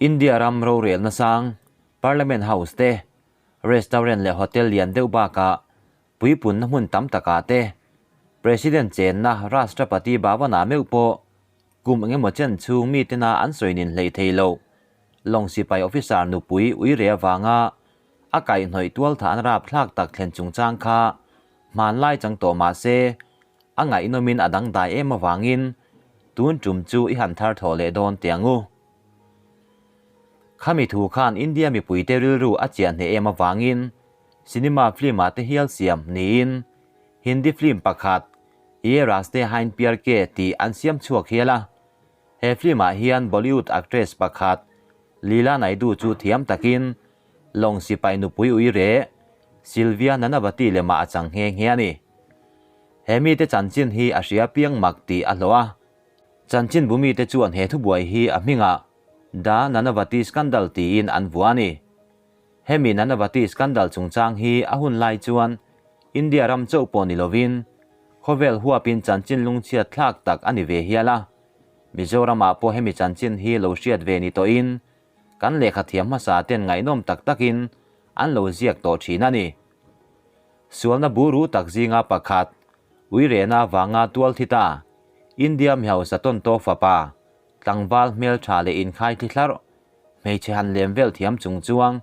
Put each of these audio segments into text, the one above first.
India ram rorelna sang, Parliament House te, restaurant leh hotel lian deuh bakah puipunna hmun tam takah te, President chenna Rashtrapati Bhavan-ah meuh pawh kum engemaw chen chhung mitena an sawi nin hleih thei loh. Lawng sipai officer nupui uire avanga a kaihhnawih tualthah an rapthlak tak thlen chungchang kha hmanlai chang tawh mah se, a ngaihnawmin a dangdai em avangin tun tum chu i han thar thawh leh dawn teh ang u. Khami thu khan India mipuite rilru a chiah hneh em avangin cinema film-ah te hial siam niin Hindi film pakhat Ye Raste Hain Pyar Ke tih an siam chhuak hial a. He film-ah hian Bollywood actress pakhat Leela Naidu chu thiam takin lawng sipai nupui uire Sylvia Nanavati lemah a chang nghe nghe a ni. He mite chanchin hi a hria piang mak tih a hlawh a. Chanchin bu mite chuan he thubuai hi a hmingah The Nanavati Scandal tiin an vuah a ni. Hemi Nanavati Scandal chungchang hi a hun lai chuan India ram chauh pawh ni lovin khawvel huapin chanchin lungchhiat thlak tak a ni ve hial a. Mizoramah pawh hemi chanchin hi lo hriat ve ni tawhin kan lehkha thiam hmasa ten ngaihnawm tak takin an lo ziak tawh thin a ni. Sualna buru tak zinga pakhat, Uirena vanga tual thi ta, India mihausa tawntaw fapa, tlangval hmeltha leh inkhai thi thlarh, hmeichhe han lem vel thiam chung chuang,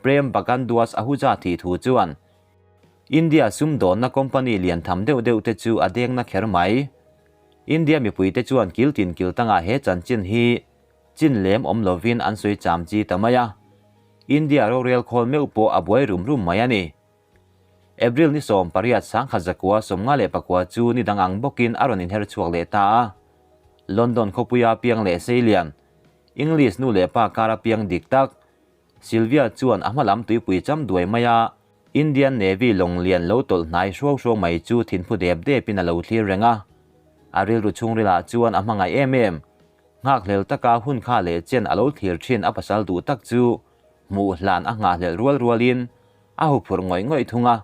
Prem Bagan Duas Ahuja thih thu chuan India sumdawnna company lian tham deuh deuh te chu a dengna kher mai. India mipuite chuan kil tin kil tangah he chanchin hi chin lem awm lovin an sawi cham chi ta mai a. India rorel khawl meuh pawh a buai rum rum mai a ni. April ni 18 1954 chu ni dang ang bawkin a rawn inher chhuak leh ta a. London khawpuia piang leh seilian, English nu leh pa kara piang dik tak, Sylvia chuan a hma lam tuipui cham duai mai a, Indian Navy lawng lian lo tawlh hnai hruau hruau mai chu thinphu dep depin a lo thlir reng a. A rilru chhungrilah chuan a hmangaih em em. Nghakhlel taka hun kha leh chen a lo thlir thin a pasal duh tak chu hmuh hlan a nghahhlelh rual rualin a huphurh ngawih ngawih thung a.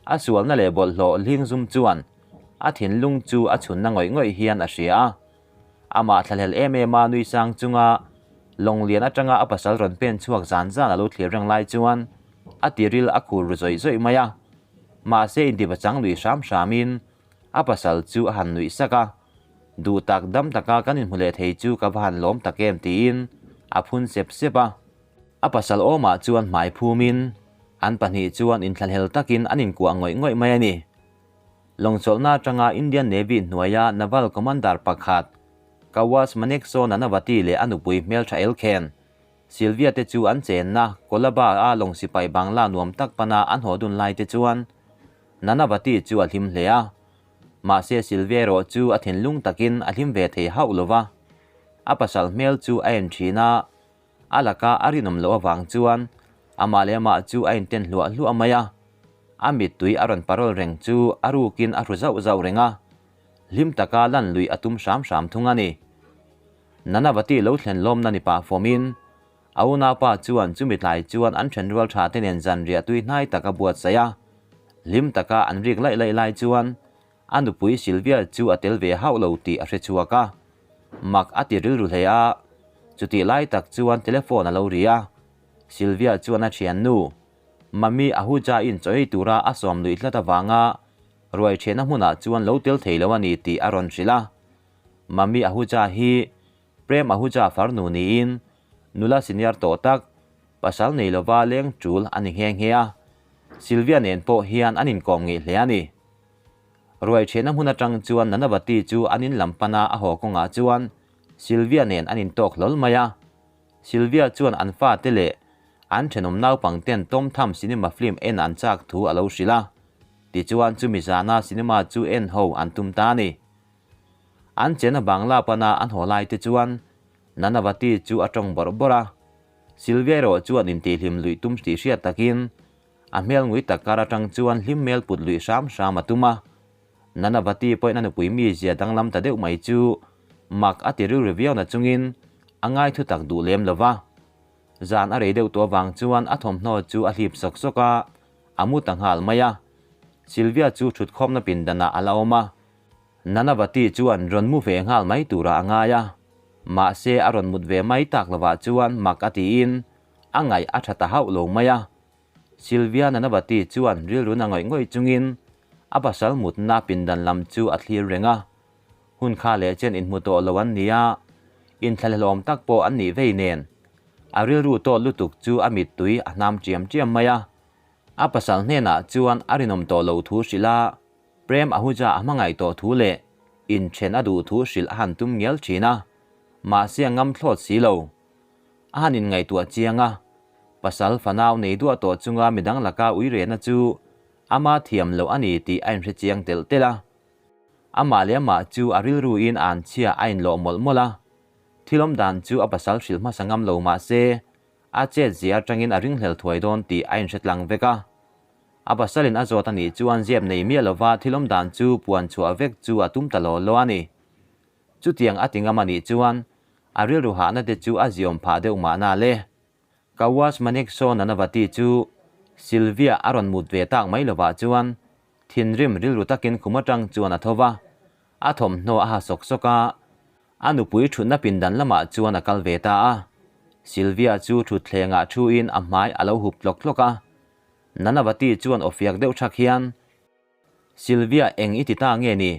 A sualna leh bawlhhlawh hling zum chuan a thinlung chu a chhunna ngawih ngawih hian a hria a. Amah thlahlel em em a nui sang chunga lawng lian atanga a pasal rawn pen chhuak zan zan a lo thlir reng lai chuan a tiril a khur ru zawih zawih mai a. Mahse intibachang lui hram hramin a pasal chu a han nuih sak a, Duh tak dam taka kan inhmu leh thei chu ka va han lawm tak em tiin a phun sep sep a. A pasal awmah chuan hmai phumin an pahnih chuan inthlahlel takin an inkuah ngawih ngawih mai a ni. Lawngchawlhna atanga Indian Navy hnuaia Naval Commander pakhat Kawas Manekshaw Nanavati leh a nupui hmeltha Elkhen, Sylvia te chu an chenna Colaba a lawng sipai Bangla nuam tak pana an haw dun lai te chuan Nanavati chu a hlim hle a. Mahse Sylvia erawh chu a thinlung takin a hlim ve thei hauh lova. A pasal hmel chu a en thin a, a laka a rinawm loh avang chuan amah leh amah chu a inten hluah hluah mai a. A mittui a rawn parol reng chu a rukin a hru zauh zauh reng a, hlim taka lan luih a tum hram hram thung a ni. Nanavati lo thlen lawmna ni pah fawmin a unaupa chuan chumi tlai chuan an thenrual tha te nen zanriah tui hnai tak a buatsaih a, hlim taka an rik laih laih lai chuan a nupui Sylvia chu a tel ve hauh lo tih a hre chhuak a, mak a ti rilru hle a, chutih lai tak chuan telephone a lo ri a, Sylvia chuan a thiannu Mami Ahuja in chaw ei tura a sawm luih tlat avanga ruai thianna hmunah chuan lo tel thei lo a ni tih a rawn hrilh a. Mami Ahuja hi Prem Ahuja farnu niin nula senior tawh tak, pasal nei lova leng tul a ni nghe nghe a. Sylvia nen pawh hian an inkawm ngeih hle a ni. Ruai thianna hmun atang chuan Nanavati chu an in lam pana a haw kawngah chuan Sylvia nen an intawk hlawl mai a. Sylvia chuan an fate leh an thenawm naupangten Tom Thumb cinema film en an chak thu a lo hrilh a. Tichuan chumi zana cinema chu en ho an tum ta a ni. An chena Bangla pana an haw lai te chuan Nanavati chu a tawng bawrh bawrh a. Sylvia erawh chuan intihhlim luih tum tih hriat takin a hmel ngui tak kar atang chuan hlim hmel put luih hram hram a tum a. Nanavati pawhin a nupui mizia danglam ta deuh mai chu mak a ti rilru viau na chungin a ngai thu tak duh lem lo va. Zan a rei deuh tawh avang chuan a thawmhnaw chu a hlip sawk sawk a, a mu ta nghal mai a. Sylvia chu thutkhawmna pindanah a la awm a. Nanavati chuan rawn mu ve nghal mai turah a ngai a. Mahse a rawn mut ve mai tak lovah chuan mak a tiin a ngaih a tha ta hauh lo mai a. Sylvia Nanavati chuan rilru na ngawih ngawih chungin a pasal mutna pindan lam chu a thlir reng a. Hun kha leh chen inhmu tawh lo an ni a, inthlahlelawm tak pawh an nih vei nen. A rilru tawt lutuk chu a mittui a hnam ṭiam ṭiam mai a. A pasal hnenah chuan a rinawm tawh loh thu hrilh a, Prem Ahuja a hmangaih tawh thu leh inthen a duh thu hrilh a han tum ngial thin a, mahse a ngam thlawt si lo. A han inngaihtuah chiang a, pasal fanau nei duah tawh chunga midang laka ui rehna chu ama thiam loh a ni tih a inhre chiang telh telh a. Amah leh amah chu a rilruin an chhia a inlawh mawlh mawlh a, thil awm dan chu a pasal hrilh hmasa ngam lo mahse a chet zia atangin a ringhlel thuai dawn tih a inhre tlang vek a. A pasalin a zawt a nih chuan zep nei miah lova thil awm dan chu puan chhuah vek chu a tum ta law law a ni. Chutiang a ti ngam a nih chuan a rilru hahna te chu a ziawm phah deuh mahna le. Kawas Manekshaw Nanavati chu Sylvia a rawn mut ve tak mai lovah chuan thinrim rilru takin khum atang chuan a tho va, a thawmhnaw a ha sawk sawk a, A nupui thutna pindan lamah chuan a kal ve ta a. Sylvia chu thutthlengah thuin a hmai a lo hup tlawk tlawk a. Nanavati chuan aw fiak deuh thak hian, Sylvia eng i ti ta nge ni?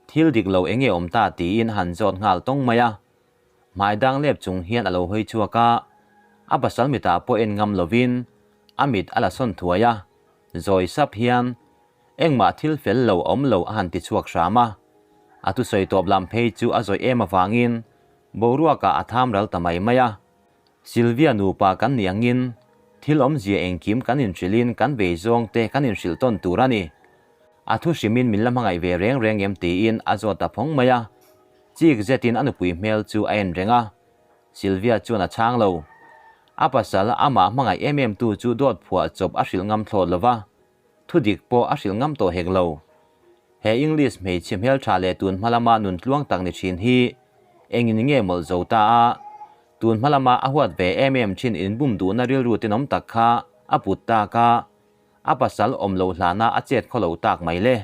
Thil dik lo eng nge awm ta? tiin a han zawt nghal tawng mai a. Hmai dang lep chung hian a lo hawi chhuak a. A pasal mitah pawh en ngam lovin a mit a la sawn thuai a. Zawi sap hian Engmah thil fel lo awm lo a han ti chhuak hram a, a thusawi tawp lam phei chu a zawih em avangin boruakah a tham ral ta mai mai a. Sylvia nupa kan nih angin thil awmzia engkim kan inhrilhin kan vei zawng te kan inhrilh tawn tur a ni. A thu hrimin min la hmangaih ve reng reng em tiin a zawt ta phawng mai a. Chik zetin a nupui hmel chu a en reng a, Sylvia chuan a chhang lo. A pasal amah hmangaih em em tu chu dawt phuah chawp a hrilh ngam thlawt lova, Thu dik pawh a hrilh ngam tawh hek lo. He English hmeichhe hmeltha leh tun hma lama nun tluang tak ni thin hi engin nge mawlh zo ta a, tun hma lama a huat ve em em thin inbum duhna rilru tenawm tak kha a put tak a, a pasal awm loh hlana a chet khaw lo tak mai le.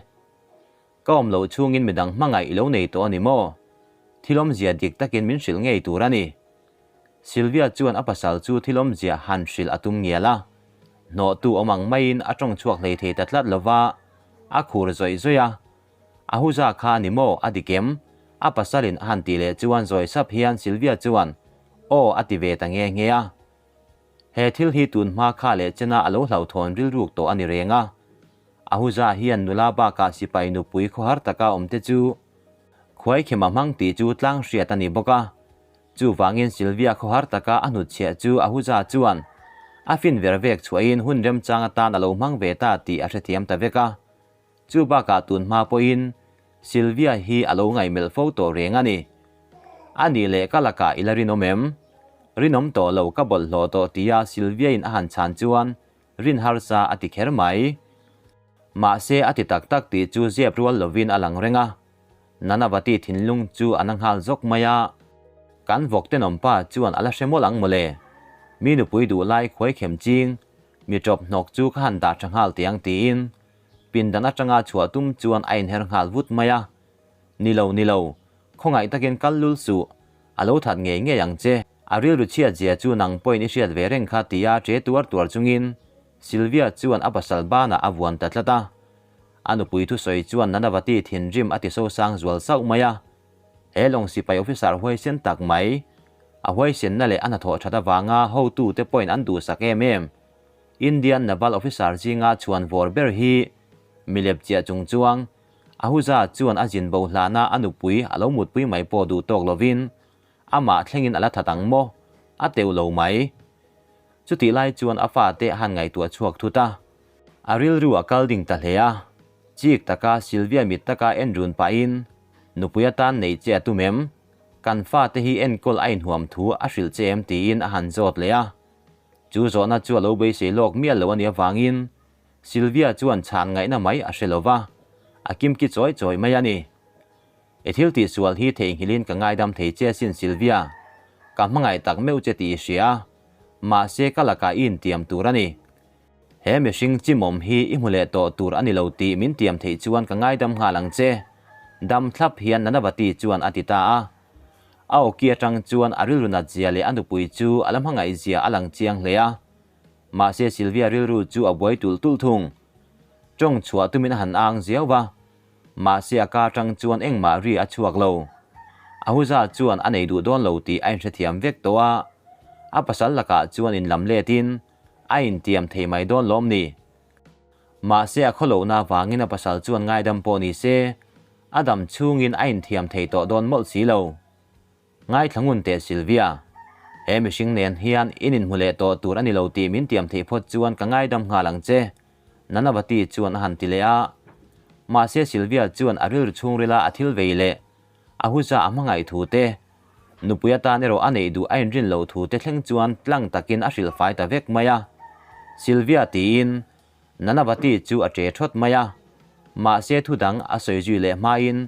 Ka awm loh chhungin midang hmangaih i lo nei tawh a ni maw? Thil awmzia dik takin min hrilh ngei tur a ni. Sylvia chuan a pasal chu thil awmzia han hrilh a tum ngial a. Hnawhtu awm ang maiin a tawng chhuak hlei thei ta tlat lova, a khur zawih zawih a. Ahuja kha a ni maw? A dik em? A pasalin a han tih leh chuan zawi sap hian Sylvia chuan, Aw a ti ve ta nghe nghe a. He thil hi tun hma kha leh chena a lo hlauhthawn rilruk tawh a ni reng a. Ahuja hian nula bakah sipai nupui khawhar taka awmte chu khuaikhema hmang tih chu tlang hriat a ni bawk a. Chuvangin Sylvia khawhar taka a hnutchhiah chu Ahuja chuan a fin ver vek chhuahin hun remchang atan a lo hmang ve ta tih a hrethiam ta vek a. Chu bakah tun hma pawhin Sylvia hi a lo ngaihmelh fo tawh reng a ni. A nih leh ka lakah i la rinawm em? Rinawm tawh lo ka bawlhhlawh tawh tia Sylvia-in a han chhan chuan rin harsa a ti kher mai. Mahse a ti tak tak tih chu zep rual lovin a lang reng a. Nanavati thinlung chu a na nghal zawk mai a, kan vawk tenawm pa chuan a la hre mawlh ang mawle. Mi nupui duh lai khuai khem ching, mi ṭawp hnawk chu ka han dah ṭha nghal tiang tiin pindan aṭanga chhuah tum chuan a inher nghal vut mai a. Ni lo, ni lo, khawngaih takin kal lul suh, a lo that ngei ngei ang che. A rilru chhiat zia chu nang pawhin i hriat ve reng kha tia ṭe tuar tuar chungin Sylvia chuan a pasal banah a vuan ta tlat a. A nupui thusawi chuan Nanavati thinrim a ti sosang zual sauh mai a. He lawng sipai officer huaisen tak mai, a huaisenna leh a hnathawh that avanga hotute pawhin an duhsak em em. Indian Naval Officer zinga chhuan vawr ber hi milep chiah chung chuang Ahuja chuan a zin bo hlana a nupui a lo mutpui mai pawh duh tawk lovin amah thlengin a la that ang maw? A teuh lo mai. Chutih lai chuan a fate a han ngaihtuah chhuak thut a. A rilru a kal ding ta hle a. Chik taka Sylvia mit taka en run pahin, Nupui atan nei che a tum em? Kan fate hi enkawl a inhuam thu a hrilh che em? tiin a han zawt leh a. Chu zawhna chu a lo beisei lawk mial lo a nih avangin Sylvia chuan chhan ngaihna mai a hre lo va, a kimki chawi chawi mai a ni. I thil tihsual hi theihnghilhin ka ngaidam thei che asin Sylvia, ka hmangaih tak meuh che tih i hria a, mahse ka lakah i intiam tur a ni. He mihring chimawm hi i hmu leh tawh tur a ni lo tih min tiam theih chuan ka ngaidam nghal ang che, dam thlap hian Nanavati chuan a ti ta a. A awki atang chuan a rilru nat zia leh a nupui chu a la hmangaih zia a lang chiang hle a. Mahse Sylvia rilru chu a buai tulh tulh thung. Tawng chhuah tumin a han ang ziau va. Mahse a ka atang chuan engmah ri a chhuak lo. Ahuja chuan a nei duh dawn lo tih a inhrethiam vek tawh a. A pasal lakah chuan inlam letin a intiam thei mai dawn lawm ni. Mahse a khawlohna avangin a pasal chuan ngaidam pawh ni se, a dam chhungin a inthiam thei tawh dawn mawlh si lo. Ngaithla ngun teh Sylvia, he mihring nen hian in inhmu leh tawh tur a ni lo tih min tiam theih phawt chuan ka ngaidam nghal ang che, Nanavati chuan a han ti leh a. Mahse Sylvia chuan a rilru chhungrila a thil vei leh a huza a hmangaih thu te, nupui atan erawh a neih duh a inrin loh thu te thleng chuan tlang takin a hrilh fai ta vek mai a. Sylvia tiin Nanavati chu a ṭe ṭhawt mai a. Mahse thu dang a sawi zui leh hmain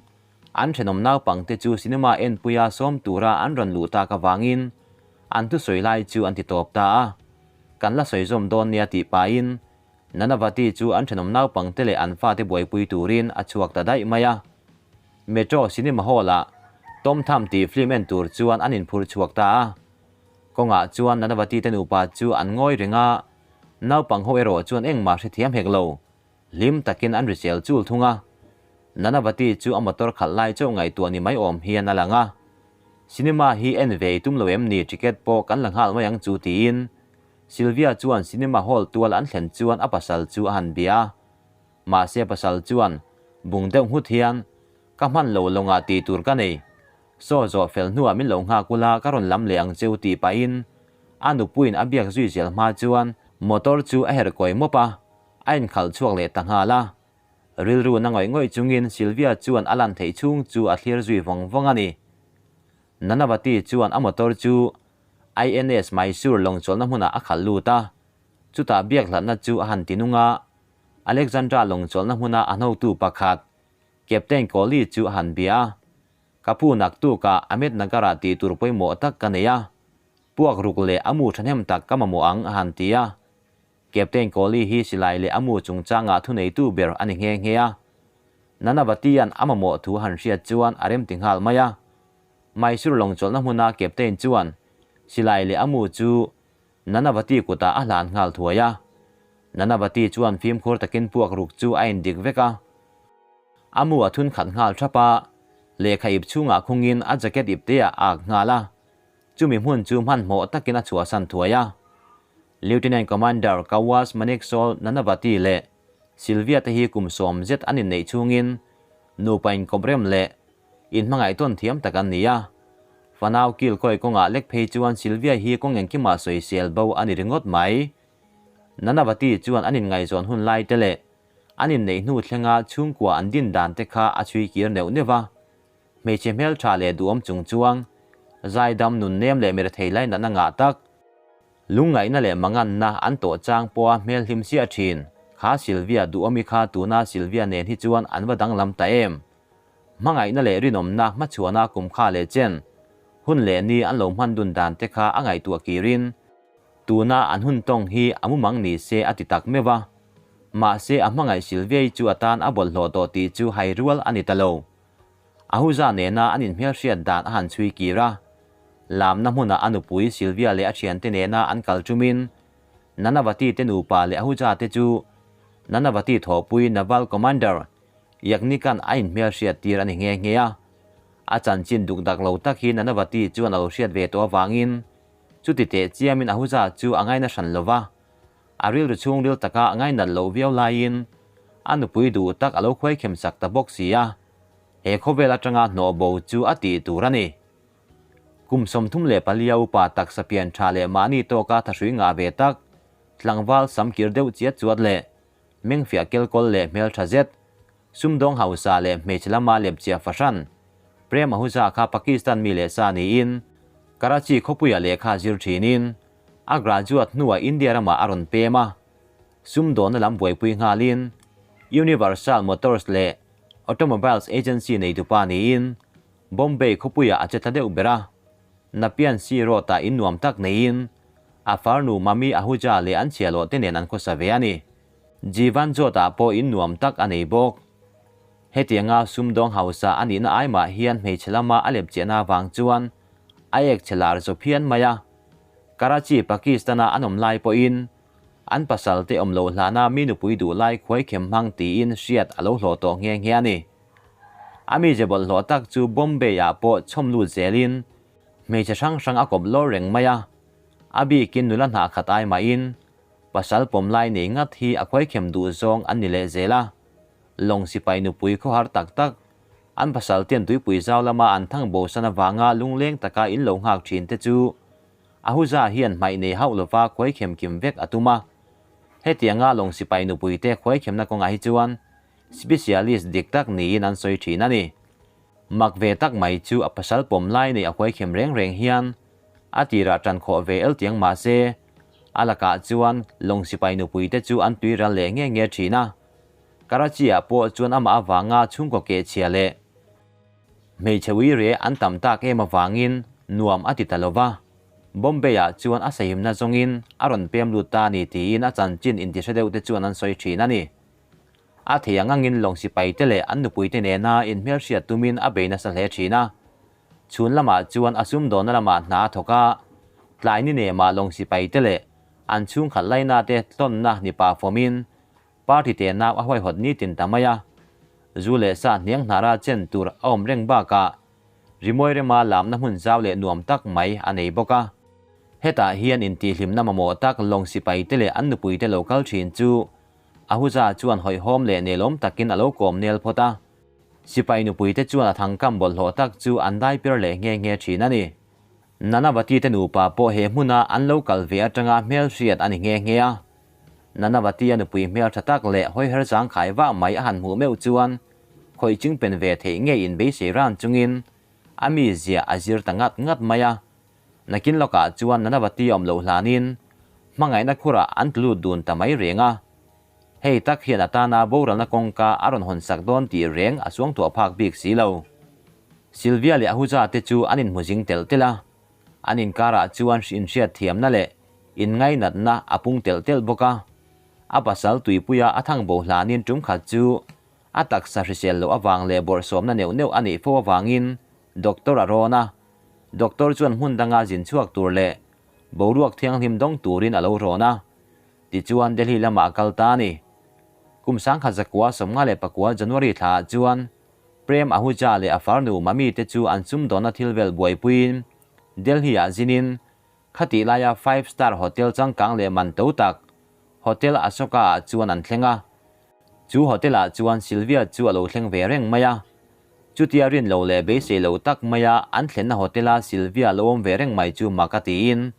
an ṭhenawm naupangte chu cinema enpuia sawm tura an rawn luh tak avangin an thusawi lai chu an ti tawp ta a. Kan la sawi zawm dawn nia tih pahin Nanavati chu an ṭhenawm naupangte leh an fate buaipui turin a chhuak ta daih mai a. Metro Cinema Hall-ah Tom Thumb tih film en tur chuan an inphur chhuak ta a. Kawngah chuan Nanavati te nupa chu an ngawi reng a, naupang ho erawh chuan engmah hrethiam hek lo, hlim takin an ri sel chul thung a. Nanavati chu a motor khalh lai chauh ngaihtuah ni mai awm hian a lang a. Cinema hi en ve i tum lo em ni ticket pawh kan la nghal mai ang chu tiin Sylvia chuan cinema hall tual an thlen chuan a pasal chu a han bia a. Mahse pasal chuan bung deuh nghut hian, Ka hman lo lawngah tih tur ka nei. Saw zawh fel hnuah min lo nghak ula ka rawn lam leh ang cheu tih pahin a nupuiin a biak zui zel hma chuan motor chu a herh kawi mawp a, a inkhalh chhuak leh ta nghal a. Rilru na ngawih ngawih chungin Sylvia chuan a lan theih chhung chu a thlir zui vawng vawng a ni. Nanavati chuan a motor chu INS Mysore lawngchawlhna hmunah a khalh lut a, chutah biak hlatna chu a han ti nung a. Alexandra lawngchawlhna hmuna a hnotu pakhat, Captain Kohli chu a han bia a, Ka pu naktukah Ahmednagar-ah tih tur pawimawh tak ka nei a, puak ruk leh a mu thahnem tak ka mamawh ang a han ti a. Captain Kohli hi silai leh a mu chungchangah thuneitu ber a ni nghe nghe a. Nanavati-a'n a mamawh thu a han hriat chuan a remti nghal mai a. Mysore lawngchawlhna hmuna Captain chuan silai leh a mu chu Nanavati kutah a hlan nghal thuai a. Nanavati chuan fimkhur takin puak ruk chu a indik vek a. A mu a thun khat nghal thap a, lehkha ip chhungah khungin a jacket ipte ah a ak nghal a. Chumi hmun chu hmanhmawh takin a chhuahsan thuai a. Lieutenant Commander Kawas Manekshaw Nanavati leh Sylvia te hi kum sawm zet an inneih chhungin nupa inkawp rem leh inhmangaih tawn thiam tak an ni a. Fanau kil kawi kawngah lek phei chuan Sylvia hi kawng engkimah sawisel bo a ni ringawt mai. Nanavati chuan an inngaihzawn hun lai te leh an inneih hnu thlenga chhungkua an din dan te kha a chhui kir neuh neuh va. Hmeichhe hmeltha leh duhawm chung chuang, zaidam nun nem leh mirethei lainatna ngah tak, lungngaihna leh manganna an tawh chang pawha hmel hlim siah thin kha Sylvia duhawmi kha tuna Sylvia nen hi chuan an va danglam ta em? Hmangaihna leh rinawmna hmachhuahna kum kha leh chen, hun leh ni an lo hman dun dan te kha a ngaihtuah kirin, Tuna an hun tawng hi a mumang ni se a ti tak meuh a. Mahse a hmangaih Sylvia-i chu a tan a bawlhhlawh tawh tih chu hai rual a ni ta lo. Ahuja nena an inhmelhriat dan a han chhui kir a. Lamna hmunah a nupui Sylvia leh a thiante nena an kal ṭumin Nanavati te nupa leh Ahuja te chu Nanavati thawhpui Naval Commander Yagnikan a inhmelhriat tir a ni nghe nghe a. A chanchin dukdak lo tak hi Nanavati chuan a lo hriat ve tawh avangin Chuti teh chiamin Ahuja chu a ngaina hran lo va, a rilru chhungril taka a ngainat loh viau laiin a nupui duh tak a lo khuaikhem sak ta bawk si a, he khawvel atanga hnawh bo chu a tih tur a ni. Kum 34 a upa taksa pian tha leh mahni tawka thahrui ngah ve tak, tlangval samkir deuh chiat chuat leh mengfiah kelkawl leh hmeltha zet, sumdawng hausa leh hmeichhe lama lepchia fahran, Prem Ahuja kha Pakistan mi leh sa niin Karachi khawpuia lehkha zir thinin a graduate hnuah India ramah a rawn pem a, sumdawnna lam buaipui nghalin Universal Motors leh Automobiles Agency neitupa niin Bombay khawpuiah a che tla deuh ber a. Napian Sea Road-ah in nuam tak neiin a farnu Mami Ahuja leh an chhiahhlawh te nen an khawsa ve a ni. Jivan Jot-ah pawh in nuam tak a nei bawk. Hetianga sumdawng hausa a nihna ai mah hian hmeichhe lama a lepchiahna avang chuan a ek chhe lar zaw phian mai a. Karachi, Pakistan-a an awm lai pawhin an pasal te awm loh hlana mi nupui duh lai khuaikhem hmang tiin hriat a lo hlawh tawh nghe nghe a ni. A mize bawlhhlawh tak chu Bombay-ah pawh chhawm lut zelin hmeichhe hrang hrang a kawp lawr reng mai a, a bikin nula hnah khat ai mahin pasal pawm lai nei ngat hi a khuaikhem duh zawng an ni leh zel a. Lawng sipai nupui khawhar tak tak an pasal ten tuipui zau lama an thang bosan avanga lungleng taka in lo nghak thin te chu Ahuja hian hmaih nei hauh lova khuaikhem kim vek a tum a. Hetianga lawng sipai nupui te khuaikhemna kawngah hi chuan specialist dik tak niin an sawi thin a ni. Mak ve tak mai chu a pasal pawm lai nei a khuaikhem reng reng hian a tirah tan khawh ve el tiang mah se a lakah chuan lawng sipai nupui te chu an tui ral leh nge nge thin a. Karachi-ah pawh chuan amah avanga chhungkaw kehchhia leh hmeichhe uire an tam tak em avangin nuam a ti ta lo va. Bombay-ah chuan a sahimna zawngin a rawn pem lut ta a ni tiin a chanchin intihre deuh te chuan an sawi thin a ni. A thei ang angin lawng sipaite leh an nupuite nena inhmelhriat tumin a bei nasa hle thin a. Chhun lamah chuan a sumdawnna lamah hna a thawk a, tlai ni nemah lawng sipaite leh an chhungkhat lainate tlawnna ni pah fawmin Party te nau a huaihawt nitin ta mai a, zu leh sa hniang hnara chen tur a awm reng bakah rimawi rema lamna hmun zau leh nuam tak mai a nei bawk a. Hetah hian intihhlimna mamawh tak lawng sipai te leh an nupui te lo kal thin chu Ahuja chuan hawihhawm leh nelawm takin a lo kawm nel phawt a. Sipai nupui te chuan a thangkam bawlhhlawh tak chu an dai pir leh nghe nghe thin a ni. Nanavati te nupa pawh he hmuna an lo kal ve atanga hmelhriat a ni nghe nghe a. Nanavati a nupui hmel tha tak leh hawiher zangkhai vah mai a han hmuh meuh chuan khawih chingpen ve theih ngei inbeisei ran chungin a mizia a zir ta ngat ngat mai a. Nakin lawkah chuan Nanavati awm loh hlanin hmangaihna khurah an tlu lut dun ta mai reng a. Hei tak hian a tana boralna kawngka a rawn hawnsak dawn tih reng a suangtuah phak bik si lo. Sylvia leh Ahuja te chu an inhmu zing telh telh a, an inkarah chuan inhriat thiamna leh inngainatna a pung telh telh bawk a. A pasal tuipuia a thang bo hlanin tum khat chu a taksa hrisel loh avang leh bawrhsawmna neuh neuh a neih fo avangin doctor a rawn a, doctor chuan hmun danga zin chhuak tur leh boruak thianghlim dawng turin a lo rawn a. Tichuan Delhi lamah a kal ta a ni. Kum 1954 January thlaah chuan Prem Ahuja leh a farnu Mami te chu an sumdawnna thil vel buaipuiin Delhi-ah zinin khatih laia five star hotel changkang leh man to tak Hotel Ashoka-ah chuan an thleng a. Chu hotel-ah chuan Sylvia chu a lo thleng ve reng mai a. Chutia rin lo leh beisei lo tak maia an thlenna hotel-a Sylvia lo awm ve reng mai chu mak a tiin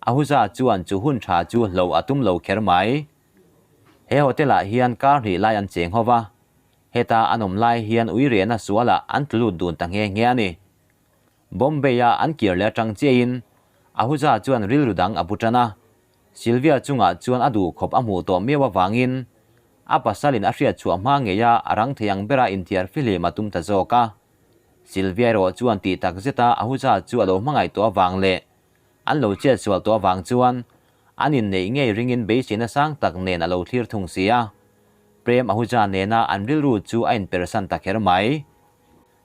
Ahuja chuan chu hun tha chu hlo a tum lo kher mai. He hotel-ah hian kar hnih lai an cheng ho va, heta an awm lai hian ui rehna sualah an tlu lut dun ta nghe nghe a ni. Bombay-a an kir leh atang chiahin Ahuja chuan rilru dang a bu tan a, Sylvia chungah chuan a duh khawp a hmuh tawh miau avangin a pasalin a hriat chhuah hma ngeia a rang thei ang bera inthiar fihlim a tum ta zawk a. Sylvia erawh chuan tih tak zeta Ahuja chu a lo hmangaih tawh avang leh An lo chet sual tawh avang chuan an inneih ngei ringin beiseina sang tak nen a lo thlir thung si a. Prem Ahuja nena an rilru chu a inpersan ta kher mai.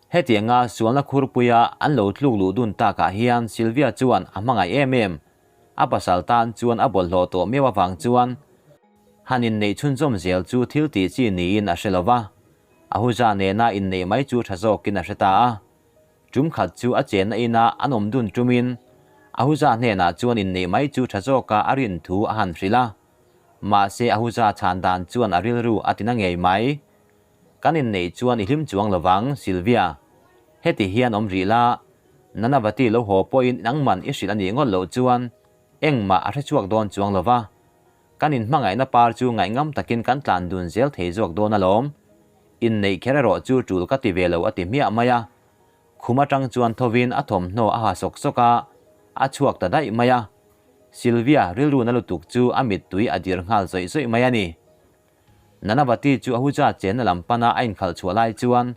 Hetianga sualna khurpuia an lo tluk luh dun takah hian Sylvia chuan a hmangaih em em. A pasal tan chuan a bawlhhlawh tawh miau avang chuan han inneih chhunzawm zel chu thil tih chi niin a hre lo va. Ahuja nena inneih mai chu tha zawkin a hre ta a. Tum khat chu a chenna ina an awm dun tumin Ahuja hnenah chuan inneih mai chu tha zawka a rin thu a han hrilh a. Mahse Ahuja chhan dan chuan a rilru a tina ngei mai. Kan inneih chuan i hlim chuang lovang, Sylvia. Heti hian awm rih la, Nanavati lo haw pawhin nangman i hrilh a nih ngawt loh chuan engmah a hrechhuak dawn chuang lova. Kan inhmangaihna par chu ngaihngam takin kan tlan dun zel thei zawk dawn alawm. Inneih kher erawh chu tul ka ti ve lo a ti hmiah mai a. Khum atang chuan thovin a thawmhnaw a ha sawk sawk a, a chhuak ta daih mai a. Sylvia rilru na lutuk chu a mittui a dir nghal zawih zawih mai a ni. Nanavati chu Ahuja chenna lam pana a inkhalh chhuah lai chuan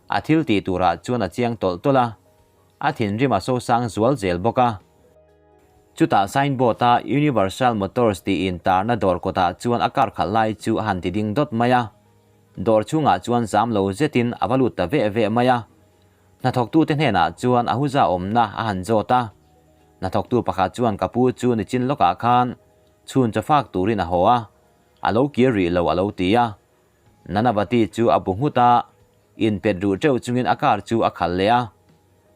a thil tih turah chuan a chiang tawlh tawlh a, a thinrim a sosang zual zel bawk a. Chutah signboard-a Universal Motors tih intarna dawr kawtah chuan a car khalh lai chu a han ti ding dawt mai a. Dawr chhungah chuan zam lo zetin a va lut ta veh veh mai a. Hnathawktute hnenah chuan Ahuja awmna a han zawt a. Hnathawktu pakhat chuan ka pu chu nichin lawkah khan chhun chawfak turin a haw a, a lo kir rih lo a lo ti a. Nanavati chu a bu nghut a, inpet ruh teuh chungin a car chu a khalh leh a.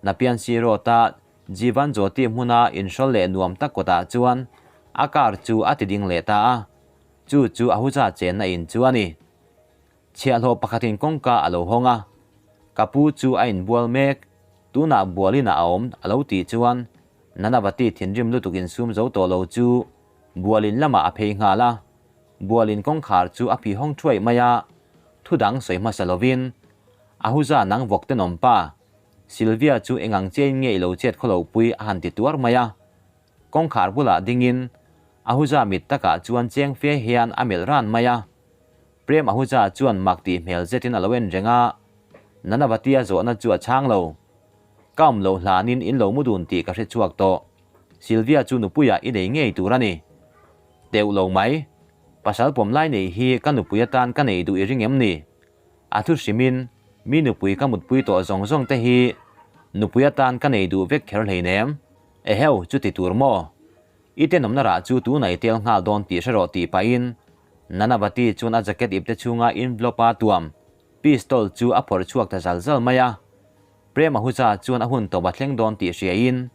Napiansi Road-a Jivan Jyoti hmuna inhrawl leh nuam tak kawtah chuan a car chu a ti ding leh ta a, chu chu Ahuja chenna in chu a ni. Chhiahhlawh pakhatin kawngka a lo hawng a, Ka pu chu a inbual mek, tunah bualin a awm a lo tih chuan Nanavati thinrim lutuk insum zo tawh lo chu bualin lamah a phei nghal a, bualin kawngkhar chu a phih hawng thuaih mai a, thu dang sawi hmasa lovin, Ahuja nang vawk tenawm pa, Sylvia chu engang chiain nge i lo chet khawlo pui a han ti tuar mai a. Kawngkhar bulah dingin Ahuja mit takah chuan cheng fe hian a melh ran mai a. Prem Ahuja chuan mak tih hmel zetin a lo en reng a, Nanavati a zawhna chu a chhang lo. Ka awm loh hlanin in lo mu dun tih ka hre chhuak tawh. Sylvia chu nupuiah i nei ngei tur a ni. Teuh lo mai. Pasal pawm lai nei hi ka nupui atan ka nei duh i ring em ni? A thu hrimin mi nupui ka mutpui tawh zawng zawng te hi nupui atan ka nei duh vek kher hleinem. Eheu, chuti tur maw? I tenawmna rah chu tunah i tel nghal dawn tih hre rawh tih pahin Nanavati chuan a jacket ipte chhunga envelope a tuam pistol chu a phawrh chhuak ta zal zal mai a. Prem Ahuja chuan a hun tawp a thleng dawn tih hriain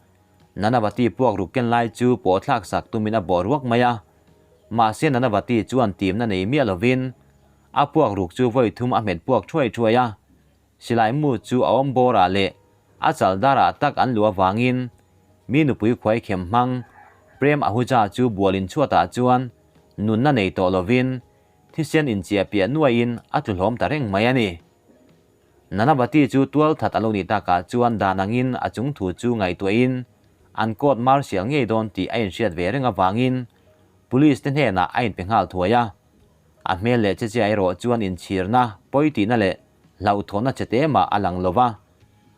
Nanavati puak ruk ken lai chu pawh thlak sak tumin a bawh ruak mai a. Mahse Nanavati chuan timna nei miah lovin a puak ruk chu vawi thum a hmet puak thuai thuai a. Silai mu chu a awm bawrah leh a chal darah tak an luh avangin mi nupui khuai khem hmang Prem Ahuja chu bualin chhuatah chuan nunna nei tawh lovin thisen inchiah piah nuaiin a tlu hlawm ta reng mai a ni. Nanavati chu tual that a lo nih takah chuan dan angin a chung thu chu ngaihtuahin an court martial ngei dawn tih a inhriat ve reng avangin Police te hnenah a inpe nghal thuai a. A hmel leh che chiah erawh chuan inchhirna, pawi tihna leh hlauhthawnna che te mah a lang lo va,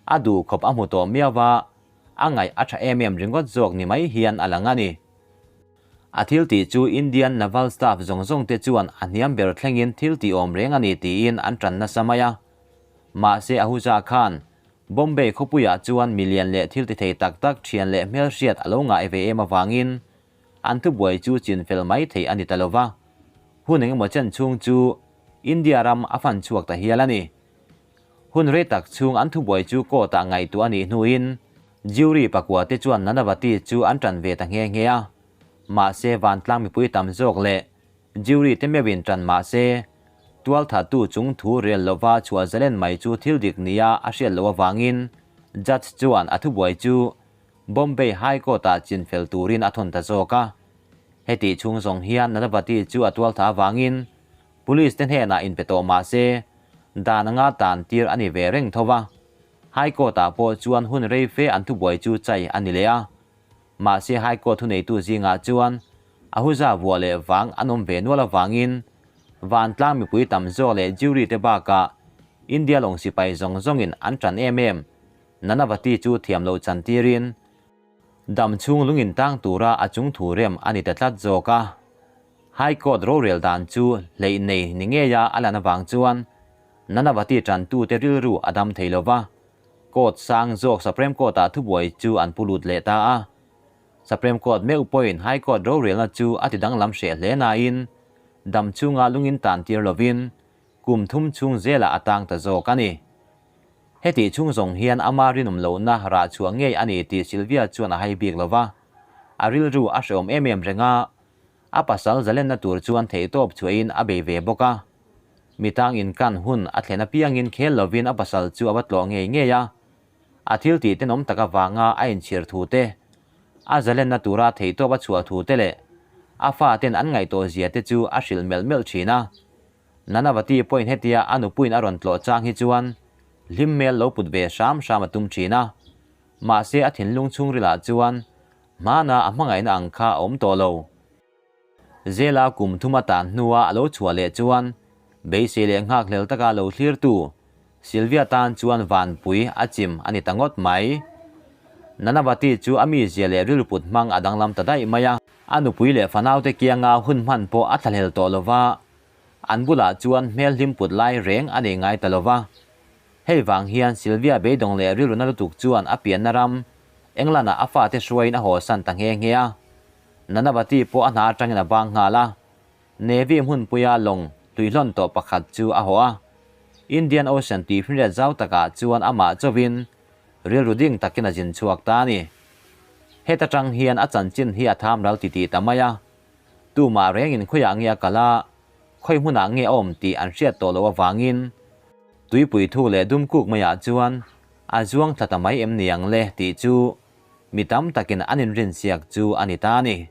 a duh khawp a hmu tawh miau va, a ngaih a tha em em ringawt zawk ni mai hian a lang a ni. A thil tih chu Indian Naval Staff zawng zawng te chuan a hniam ber thlengin thil tih awm reng a ni tiin an tan nasa mai a. Mahse Ahuja khan Bombay khawpuiah chuan milian leh thil ti thei tak tak thian leh hmelhriat a lo ngah ve em avangin An thubuai chu chin fel mai theih a ni ta lo va, hun engemaw chen chhung chu India ram a fan chhuak ta hial a ni. Hun rei tak chhung an thubuai chu court-ah ngaihtuah a nih hnuin jury pakua te chuan Nanavati chu an tan ve ta nghe nghe a. Mahse vantlang mipui tam zawk leh jury te meuhin tan mah se, tualthattu chung thu rel lova chhuah zalen mai chu thil dik nia a hriat loh avangin judge chuan a thubuai chu Bombay High Court-ah chinfel turin a thawn ta zawk a. Hetih chhung zawng hian Nanavati chu a tualtha avangin Police te hnenah inpe tawh mah se, dan anga tan tir a ni ve reng tho va. High Court-ah pawh chuan hun rei fe an thubuai chu chai a ni leh a. Mahse High Court thuneitu zingah chuan Ahuja vuah leh vang an awm ve nual avangin vantlang mipui tam zawk leh jury te bakah India lawng sipai zawng zawngin an tan em em. Nanavati chu thiam loh chan tirin dam chhung lungin tang tura a chung thu rem a ni ta tlat zawk a. High Court rorel dan chu hleih nei ni ngeia a lan avang chuan Nanavati tantute rilru a dam thei lo va, Court sang zawk Supreme Court-ah thubuai chu an pu lut leh ta a. Supreme Court meuh pawhin High Court rorelna chu a ti danglam hreh hle nain dam chhunga lungin tan tir lovin kum thum chhung zelah a tang ta zawk a ni. Hetih chhung zawng hian ama rinawm lohna rah chhuah ngei a ni tih Sylvia chuan a hai bik lo va, a rilru a hrehawm em em reng a, a pasal zalenna tur chuan theihtawp chhuahin a bei ve bawk a. Mitang inkan hun a thlen apiangin khel lovin a pasal chu a va tlawh ngei ngei a, a thil tih tenawm tak avanga a inchhir thu te, a zalenna tura theihtawp a chhuah thu te leh a faten an ngaihtuah zia te chu a hrilh melh melh thin a. Nanavati pawhin hetia a nupuiin a rawn tlawh chang hi chuan hlim hmel lo put ve hram hram a tum thin a. Mahse a thinlung chhungrilah chuan hmana a hmangaihna ang kha a awm tawh lo. Zela kum thum a tan hnua a lo chhuah leh chuan beisei leh nghakhlel taka lo thlirtu Sylvia tan chuan vanpui a chim a ni ta ngawt mai. Nanavati chu a mizia leh rilru put hmang a danglam ta daih mai a. A nupui leh fanaute kianga hun hman pawh a thlahlel tawh lo va, an bulah chuan hmel hlim put lai reng a nei ngai ta lo va. Hei vang hian Sylvia beidawng leh rilru na lutuk chuan a pianna ram England-ah a fate hruaiin a hawsan ta nghe nghe a. Nanavati pawh a hna atangin a bang nghal a. Navy hmunpuia lawng tuihlawn tawh pakhat chu a haw a. Indian Ocean tih hmriat zau takah chuan amah chauhin rilru ding takin a zin chhuak ta a ni. Heta tang hian a chanchin hi a tham ral titih ta mai a. Tumah rengin khawiah nge a kal a, khawi hmunah nge a awm tih an hriat tawh loh avangin tuipui thuk leh dum kuk maiah chuan a zuang thla ta mai em ni ang le tih chu mi tam takin an inrinsiak chu a ni ta a ni.